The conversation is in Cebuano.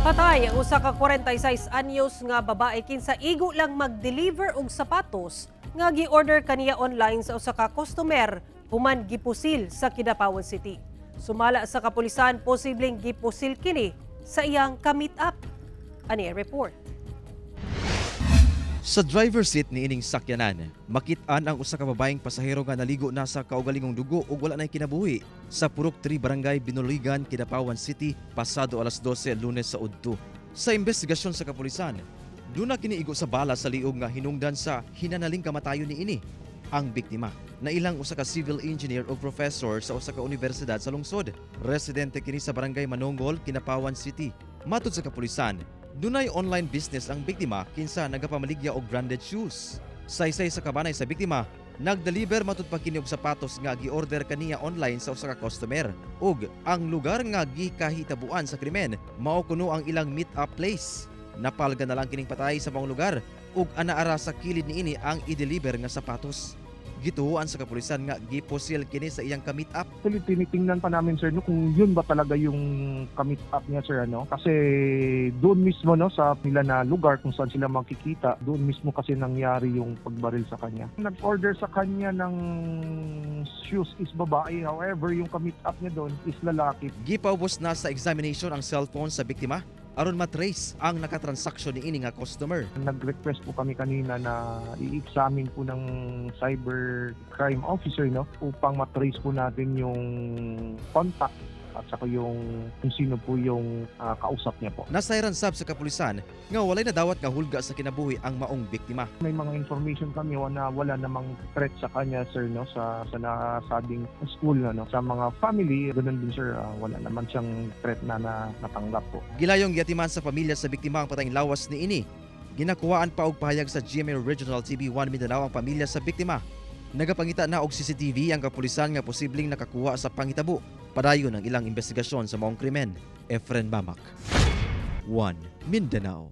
Patay ang usa ka 46 anyos nga babae kinsa igo lang mag-deliver og sapatos nga gi-order kaniya online sa usa ka customer human gipusil sa Kidapawan City. Sumala sa kapulisan, posibleng gipusil kini sa iyang ka-meet up. Ani ang report. Sa driver seat ni ining sakyanan, makit-an ang usa ka babaeng pasahero nga naligo na sa kaugalingong dugo ug wala nay kinabuhi sa Purok 3, Barangay Binuligan, Kidapawan City, pasado alas 12 Lunes sa udto. Sa investigasyon sa kapulisan, duna kini igo sa bala sa liog nga hinungdan sa hinanaling kamatayon niini. Ang biktima na ilang usa ka civil engineer o professor sa usa ka universidad sa lungsod. Residente kini sa Barangay Manongol, Kidapawan City. Matud sa kapulisan, dunay online business ang biktima kinsa nagapamaligya og branded shoes. Saysay sa kabanay sa biktima, nagdeliver matud pa kini og sapatos nga gi-order kaniya online sa usa ka customer. Ug ang lugar nga gikahitabuan sa krimen mao kuno ang ilang meet-up place. Napalga na lang kining patay sa maong lugar ug anaara sa kilid niini ang i-deliver nga sapatos. Gituohan sa kapulisan nga gipusil kini sa iyang ka-meet up. Actually, tinitingnan pa namin, sir, no, kung yun ba talaga yung ka-meet up niya, sir, ano? Kasi doon mismo, no, sa nila na lugar kung saan sila makikita, doon mismo kasi nangyari yung pagbaril sa kanya. Nag-order sa kanya ng shoes is babae. However, yung ka-meet up niya doon is lalaki. Gipaubos na sa examination ang cellphone sa biktima aron matrace ang nakatransaksyon niini nga customer. Nag-request po kami kanina na i-examine po ng cyber crime officer, no, upang matrace po natin yung contact at saka yung kung sino po yung kausap niya po. Nasayran sab sa kapulisan nga walay nadawat nga hulga sa kinabuhi ang maong biktima. May mga information kami na wala namang threat sa kanya, sir, no, sa nasabing school, ano. Sa mga family, ganun din, sir, wala naman siyang threat na natanggap po. Gilayong giatiman sa pamilya sa biktima ang patayng lawas niini. Ginakuhaan pa og pahayag sa GMA Regional TV 1 Mindanao ang pamilya sa biktima. Nagapangita na og CCTV ang kapulisan nga posibleng nakakuha sa panghitabo. Padayon ang ilang investigasyon sa maong krimen. Efren Mamak, 1 Mindanao.